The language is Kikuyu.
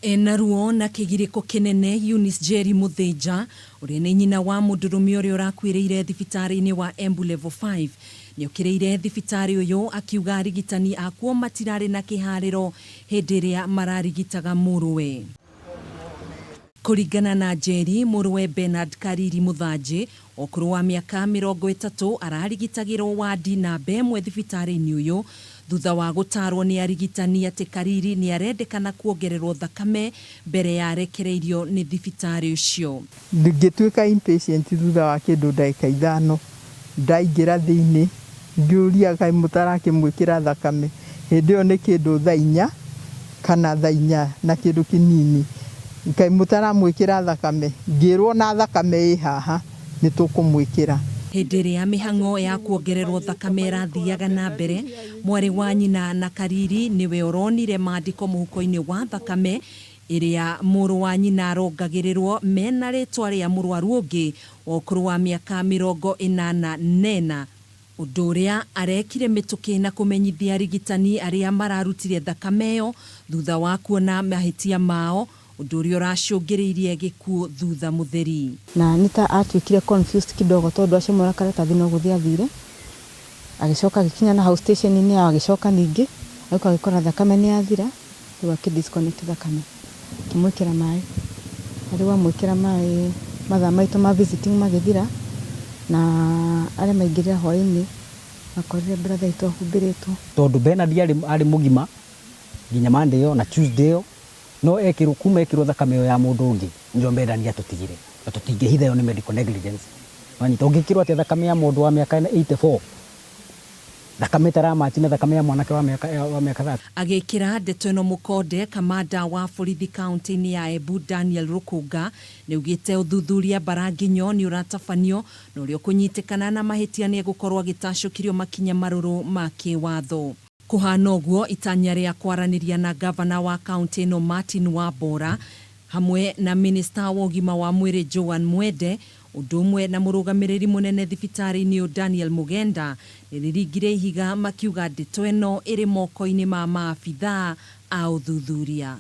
Ena ruo na kĩgirĩko kĩnene Eunice Njeri Mũthĩnja ũrĩa nĩ nyina wa mũndũrũme ũrĩa ũrakuĩrĩire thibitarĩ-inĩ wa Embu Level 5 nĩokĩrĩire thibitarĩ ũyũ akiuga arigitani akuo matirarĩ na kĩharĩro hĩndĩ ĩrĩa mararigitaga mũrũwe. Kũringana na Njeri, mũrũwe Bernard Kariri Mũthanjĩ, wa ũkũrũ wa mĩaka 30 ararigitagĩrwo wandi namba ĩmwe thibitarĩ-inĩ ũyũ thutha wa gũtaarwo nĩ arigitani atĩ Kariri nĩarendekana kuongererwo thakame mbere ya arekereirio nĩ thibitarĩ ũcio. Ngĩtuĩka impatient thutha wa kĩndũ ndagĩka ithano, ndaingĩra thĩinĩ ngĩũria kaĩ mũtarakĩmwĩkĩra thakame, hĩndĩ ĩyo nĩ kĩndũ thaa inya kana thaa inya na kĩndũ kĩnini, kaĩ mũtaramwĩkĩra thakame, ngĩrwo ona thakame ĩ haha nĩ tũkũmwĩkĩra. Hĩndĩ ĩrĩa mĩhang'o ya kuongererwo thakame ĩrathiaga na mbere, mwarĩ wa nyina na Kariri nĩwe ũronire maandĩko mũhuko-inĩ wa thakame ĩrĩa mũrũ wa nyina arongagĩrĩrwo mena rĩtwa rĩa mũrwaru ũngĩ wa ũkũrũ wa mĩaka 84, ũndũ ũrĩa arekire mĩtũkĩ na kũmenyithia arigitani arĩa mararutire thakame ĩyo thutha wa kuona mahĩtia mao, ũndũ ũrĩa ũracũngĩrĩirie gĩkuũ thutha mũtheri. Na nĩ ta atuĩkire confused kidogo tondũ acomora karatathi no gũthiĩ athire, agĩcoka agĩkinya na hau station -inĩ yao agĩcoka ningĩ, agĩũka agĩkora thakame nĩ yathira. Rĩu akĩ disconnect thakame akĩmwĩkĩra maĩ, na rĩu amwĩkĩra maĩ mathaa maitũ ma visiting magĩthira, na arĩa maingĩrire hwainĩ makorire brother itũ ahumbĩrĩtwo. Tondũ Bernard arĩ mũgima nginya Monday ĩyo na Tuesday ĩyo, no ekĩrwo kuma ekĩrwo thakame ĩyo ya mũndũ ũngĩ nĩrĩo Bernard atũtigire, na tũtingĩhitha ĩyo nĩ medical negligence. Nĩwanyita, ũngĩkĩrwo atĩa thakame ya mũndũ wa mĩaka 84? Thakame ĩtaramachi na thakame ya mwanake wa mĩaka wa mĩaka 30. Agĩkĩra ndeto ĩno mũkonde, Kamanda wa borithi kauntĩ-inĩ ya Embu Daniel Rũkũnga nĩaugĩte ũthuthuria mbaranginyo nĩũratabanio na ũrĩa ũkũnyitĩkana na mahĩtia nĩegũkorwo agĩtacũkĩrio makinya marũrũ ma kĩwatho. Kũhana ũguo, itanya rĩa kwaranĩria na ngavana wa kauntĩ ĩno Martin Wambora hamwe na minista wa ũgima wa mwĩrĩ Joan Mwende ũndũ ũmwe na mũrũgamĩrĩri mũnene thibitarĩ-inĩ ũyũ Daniel Mũgenda nĩ rĩringire ihiga makiuga ndeto ĩno ĩrĩ moko-inĩ ma maabithaa a ũthuthuria.